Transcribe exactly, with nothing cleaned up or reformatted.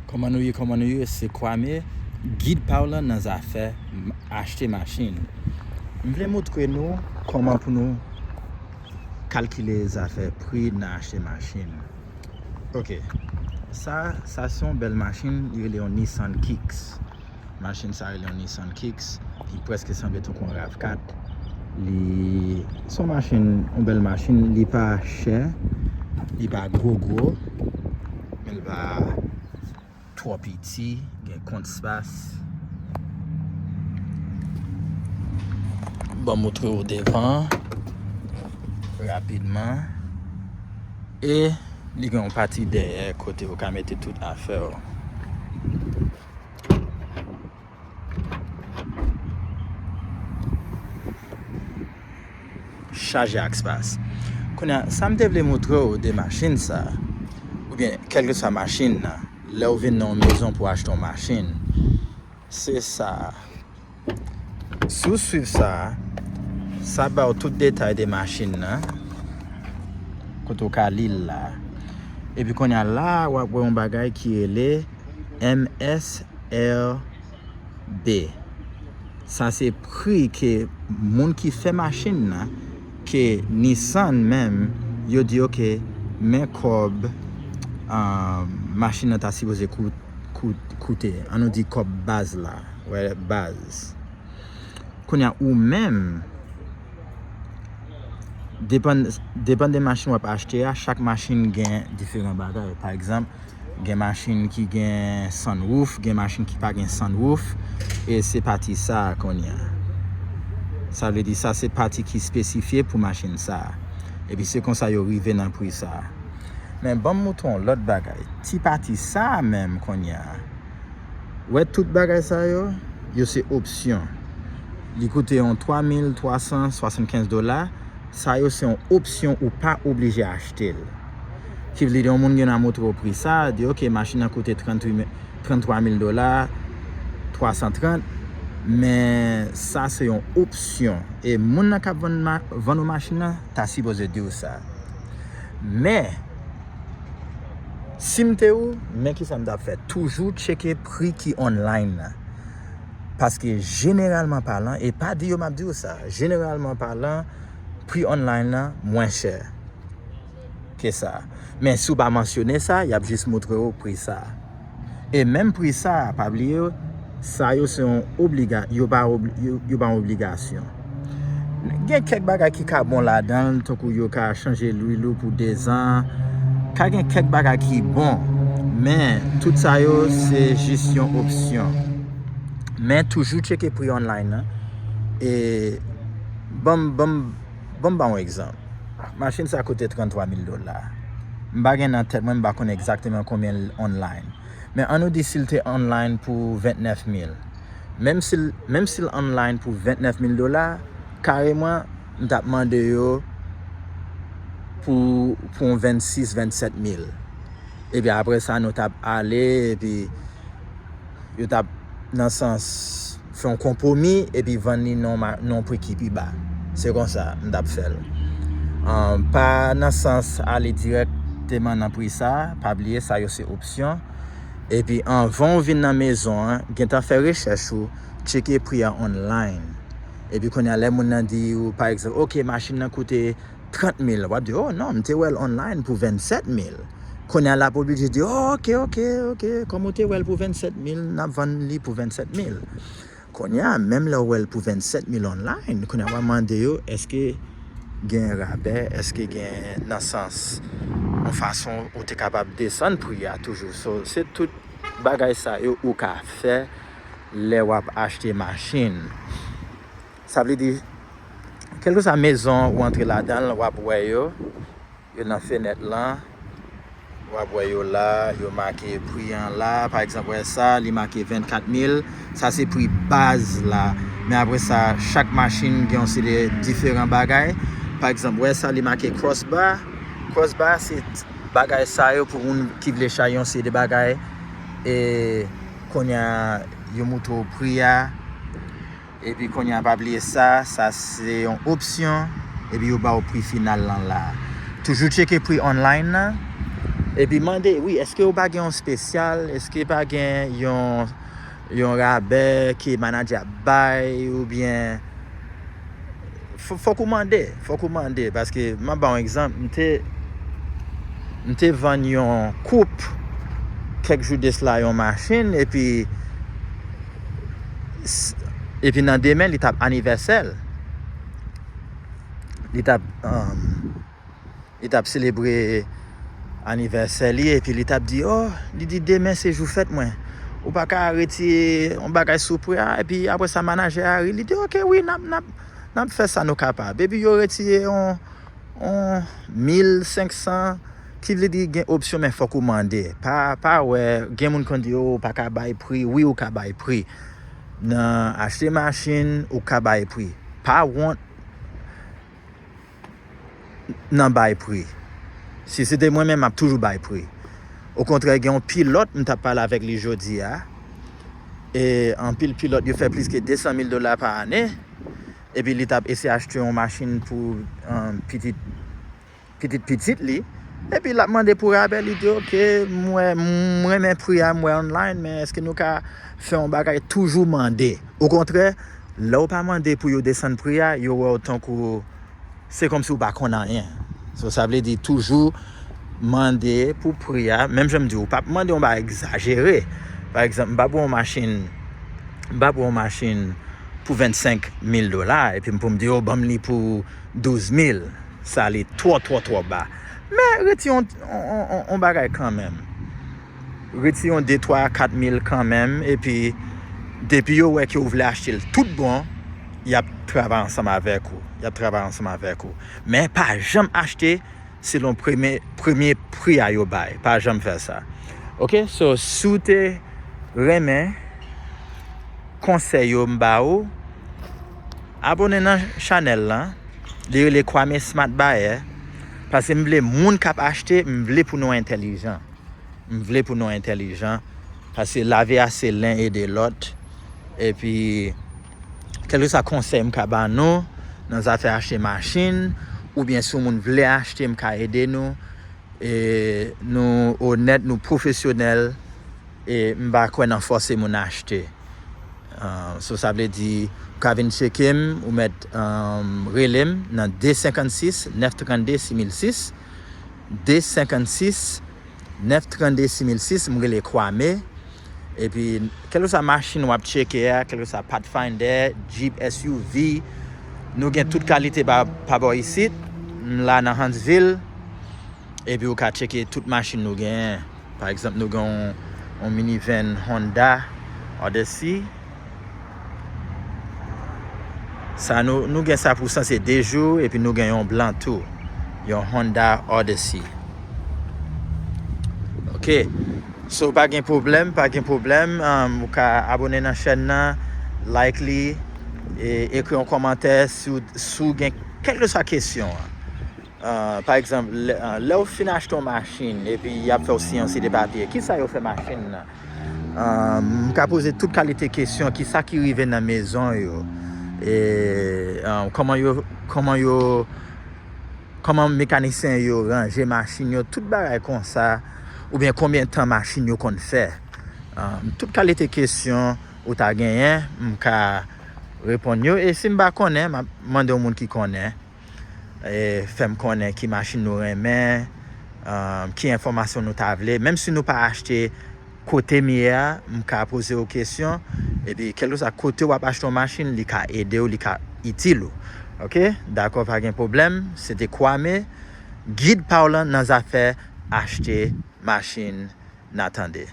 Kòman nou ye, kòman nou ye? Se Kwame, gid pa w lan nan zafè m- achte machin. M vle montre nou kòman pou nou kalkile zafè pri nan achte machin. Ok. Sa, sa se yon bèl machin, li rele yon Nissan Kicks. Machin sa rele yon Nissan Kicks. Li prèske sanble tankou yon rav kat. Li se yon machin, yon bèl machin. Li pa chè, li pa gwo gwo, men li pa twò piti, gen kont espas. Ban m montre w devan rapidman. E li gen yon pati dèyè kote ou ka mete tout afè w. Chaje ak espas. Kounye a, sa m te vle montre w de machin sa, oubyen kèlkeswa machin nan, lè w vin nan yon mezon pou w achte yon machin, se sa. Si w swiv sa, sa ba w tout detay de machin nan, kote w ka li l la. Epi kounye a la, w ap wè yon bagay ki rele M S R B. Sa se pri ke moun ki fè machin nan, ke Nissan menm, yo di, ok, men kòb, ah, machin nan ta sipoze kout- kout- koute. An nou di kòb baz la. Wè, baz. Kounye a, ou menm, depann, depann de machin w ap achte a, chak machin gen diferan bagay. Pa egzanp, gen machin ki gen sunroof, gen machin ki pa gen sunroof, e se pati sa a kounye a. Sa vle di sa se pati ki espesifye pou machin sa a. Epi se konsa yo rive nan pri sa a. Men ban m montre w lòt bagay. Ti pati sa a menm kounye a. Wè tout bagay sa yo, yo se opsyon. Li koute yon twa mil twa san swasannkenz dola. Sa yo se yon opsyon, ou pa oblije achte l. Ki vle di yon moun gen nan montre w pri sa, di, ok, machin nan koute tranntwa mil dola, twa san trant, men sa se yon opsyon. E moun nan k ap vann ma- vann ou machin nan ta sipoze di w sa. Men, si m te ou, men kisa m t ap fè? Toujou tcheke pri ki online nan. Paske jeneralman palan, e pa di yo m ap di w sa, jeneralman palan, pri online nan mwen chè ke sa. Men si w pa mansyone sa, y ap jis montre w pri sa. E menm pri sa, pa bliye, sa yo se yon obliga- yo pa obli- yo, yo pa yon obligasyon. Gen kèk bagay ki ka bon ladan l, tankou yo ka chanje lwil ou pou dezan. Ka gen kèk bagay ki bon, men tout sa yo se jis yon opsyon. Men toujou tcheke pri online nan. E ban m, ban m, ban m ba w yon egzanp. Machin sa koute tranntwa mil dola. M pa gen nan tèt mwen, m pa konn egzakteman konbyen l online. Men an nou di si l te online pou ventnèf mil. Menm si l, menm si l online pou ventnèf mil dola, kareman, m t ap mande yo pou, pou yon vennsis, vennsèt mil. Epi apre sa, nou t ap ale, epi yo t ap, nan sans, fè yon konpwomi, epi vann li nan ma- nan yon pri ki pi ba. Se konsa, m t ap fè l. Ahn, pa nan sans ale dirèkteman nan pri sa, pa bliye sa yo se opsyon. Epi anvan w vin nan mezon an, gentan fè rechèch ou, tcheke pri a online. Epi kounye a, lè moun nan di ou, pa egzanp, ok, machin nan koute trant mil, w ap di, oh non, m te wè l online pou vennsèt mil. Kounye a, l ap oblije di, oh, ok, ok, ok, kòm ou te wè l pou vennsèt mil, n ap vann li pou vennsèt mil. Kounye a, menm lè w wè l pou vennsèt mil online, kounye a, w ap mande yo, èske gen rabè, èske gen nan sans, yon fason ou te kapab desann pri a toujou. So, se tout bagay sa yo ou ka fè lè w ap achte machin. Sa vle di, kèlkeswa mezon ou antre ladan l, w ap wè yo, yo nan fenèt lan, w ap wè yo la, yo make pri an la. Pa egzanp, wè sa, li make vennkat mil, sa se pri baz la. Men apre sa, chak machin gen yon seri de diferan bagay. Pa egzanp, wè sa, li make crossbar. Crossbar se t- bagay sa yo pou moun ki vle chaje yon seri de bagay. E kounye a, yo montre w pri a. Epi kounye a, pa bliye sa, sa se yon opsyon. Epi yo ba w pri final lan la. Toujou tcheke pri online nan. Epi mande, wi, èske ou pa gen yon spesyal? Èske pa gen yon, yon rabè ke manadjè ap bay oubyen fò, fòk ou mande, fòk ou mande, paske m ap ba w egzanp, m te, m te vann yon koup kèk jou de sla yon machin, epi, epi nan demen, li t ap anivèsè l. Li t ap, um, li t ap selebre anivèsè li, epi li t ap di, oh, li di, demen se jou fèt mwen. Ou pa ka retire yon bagay sou pri a, epi apre sa, manajè a ri, li di, ok, wi, n ap, n ap, n ap fè sa nou kapab. Epi yo retire yon, yon mil senk san, ki vle di gen opsyon, men fòk ou mande. Pa, pa wè, gen moun konn di, oh, ou pa ka bay pri, wi, ou ka bay pri. Nan achte machin, ou ka bay pri. Pa wont nan bay pri. Si se te mwen menm, m ap toujou bay pri. Okontrè, gen yon pilòt, m t ap pale avèk li jodi a. E anpil pilòt, yo fè plis ke de san mil dola pa ane. Epi li t ap eseye achte yon machin pou, um, pitit, pitit pitit li. Epi l ap mande pou rabè, li di, ok, m wè, m renmen pri a, m wè online, men èske nou ka fè yon bagay? Toujou mande. Okontrè, lè w pa mande pou yo desann pri a, yo wè w tankou se kòmsi w pa konn anyen. So, sa vle di toujou mande pou pri a. Menm jan m di w, w p ap mande yon bagay egzajere. Pa egzanp, m p ap wè yon machin, m p ap wè yon machin pou vennsenk mil dola, epi m pou m di, oh, ban m li pou douz mil. Sa li twò, twò, twò ba. Men retire yon, yon, yon, yon bagay kanmenm. Retire yon de, twa, kat mil kanmenm, epi depi yo wè ke w vle achte l tout bon, y ap travay ansanm avèk ou. Y ap travay ansanm avèk ou. Men pa janm achte selon premye, premye pri a yo bay. Pa janm fè sa. Ok, so, si w te renmen konsèy yo m ba ou, abòne nan chanèl lan. Li rele Kwame Smart Buyer. Paske m vle moun k ap achte, m vle pou nou entèlijan. M vle pou nou entèlijan. Paske lavi a se len ede lòt. Epi, kèlkeswa konsèy m ka ba nou nan zafè achte machin, oubyen si yon moun vle achte, m ka ede nou. E nou onèt, nou pwofesyonèl, e m pa kwè nan fòse moun achte. Ah, so, sa vle di, ou ka vin tcheke m, ou mèt, um, rele m nan de senkannsis, nèf trannde, sis mil sis, de senkannsis, nèf trannde, sis mil sis, m rele Kwame. Epi, kèlkeswa machin w ap tcheke a, kèlkeswa Pathfinder, Jeep, S U V, nou gen tout kalite pa, pa bò isit. M la nan Huntsville. Epi ou ka tcheke tout machin nou genyen. Pa egzanp, nou gen yon, yon minivan Honda Odyssey. Sa nou, nou gen sa pou sanse de jou, epi nou gen yon blan tou. Yon Honda Odyssey. Ok. So, pa gen pwoblèm, pa gen pwoblèm. Um, ou ka abòne nan chèn nan, like li, e ekri yon kòmantè si w, si w gen kèlkeswa kesyon an. Ah, pa egzanp, lè, ah, lè w fin achte yon machin, epi y ap fè w siyen yon seri de papye, kisa yo fè machin nan? Ah, m ka poze tout kalite kesyon, kisa ki rive nan mezon yo? E, ah, kòman yo, kòman yo, kòman mekanisyen yo ranje machin yo, tout bagay konsa, oubyen konbyen tan machin yo konn fè? Ah, tout kalite kesyon ou ta genyen, m ka reponn yo. E si m pa konnen, m ap mande yon moun ki konnen. E, fè m konnen ki machin nou renmen, ah, ki enfòmasyon nou ta vle. Menm si nou pa achte kote m ye a, m ka poze w kesyon. Epi, kèlkeswa kote w ap achte yon machin, li ka ede w, li ka itil ou. Ok? Dakò, pa gen pwoblèm. Se te Kwame, gid pa w lan nan zafè achte machin. N a tande.